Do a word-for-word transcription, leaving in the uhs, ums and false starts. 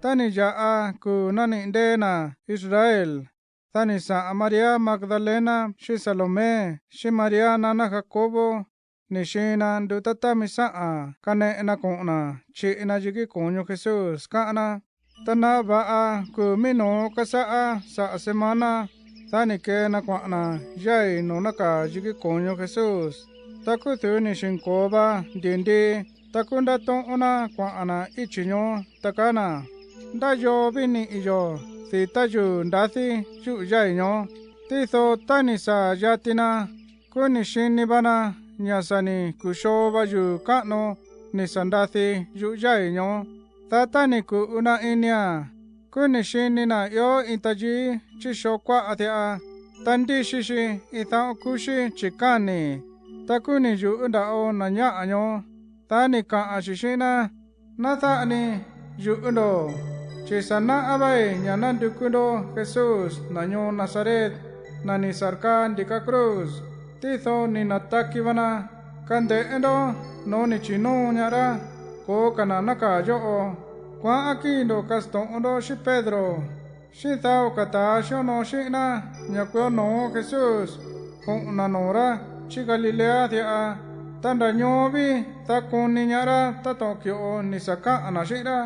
Tá ni̱ ya̱ꞌa kuu̱ nániꞌi̱ ndée̱ na̱ Israel, dá ni̱ saꞌa̱n María Magdalena xíꞌin Salomé xíꞌin María naná Jacobo, ni̱ xiin na ndu̱ꞌ tá támi sáꞌa̱n kaneꞌe na koꞌo̱n na̱ chiꞌi na yikí ko̱ñu Jesús, káꞌán ná. Tá náꞌá va̱ꞌa kuu̱ mií no̱ó kásáꞌá saꞌa̱ semana, dá ni̱ kee na kuaꞌa̱n na̱ yái̱ noo̱ nákaa̱ yikí ko̱ñu Jesús. Tá kúú du̱ú ni̱ xi̱nko̱o va ndi̱ndii, ta kúú ndátóꞌón ná kuaꞌa̱n na̱ íchi̱ ñoó, ta kaá na̱: ¡Ndá yoo ví niꞌi̱ yo̱ di̱tá yuu̱ ndadí yúꞌu̱ yái̱ ñoó! Tído tá ni̱ sa̱a̱ yati na, kúú ni̱ xini va na ña̱ sa̱ ni̱ ku̱xoo va yuu̱ káꞌno ni̱ sa̱ndadi yuꞌu̱ yái̱ ñoó. Dá tá ni̱ ku̱ꞌu na inia̱n, kúú ni̱ xini na̱ ió iin tayií chí xoo kuáꞌa diꞌa, ta ndíxi xi iin daꞌón kúxí chi̱káni̱. Ta kúú ni̱ yu̱ꞌú nda̱ꞌo na̱ ñáꞌa̱ ñoó. Dá ni̱ kaꞌa̱n xi̱ xíꞌín ná: ¡Ná dáꞌa ni yu̱ꞌú ndo̱! Chi̱ sa̱ náꞌá vái̱ ña̱ nándukú ndó Jesús, na̱ ñoo Nazaret, na̱ ni̱ sa̱rkaa ndi̱ka cruz. Tído ni̱ na̱taki va na. Kande̱ꞌé ndó no̱o̱ ni̱ chi̱nóo ñaá rá. Ko̱ó ka̱ na̱ nákaa̱ yóꞌo. Kuaꞌán kíi̱ ndo̱ kasto̱ꞌon ndó xíꞌín Pedro xíꞌín dau ka̱ ta̱a xíonoo xíꞌín ná ña̱ kuió no̱ó Jesús koꞌo̱n na̱ noo̱ rá chí Galilea diꞌa. Ta nda̱ ñoo ví, dá koni ñaá rá táto̱ꞌon ki̱ꞌo ni̱ sa̱ káꞌa̱n na̱ xíꞌín rá.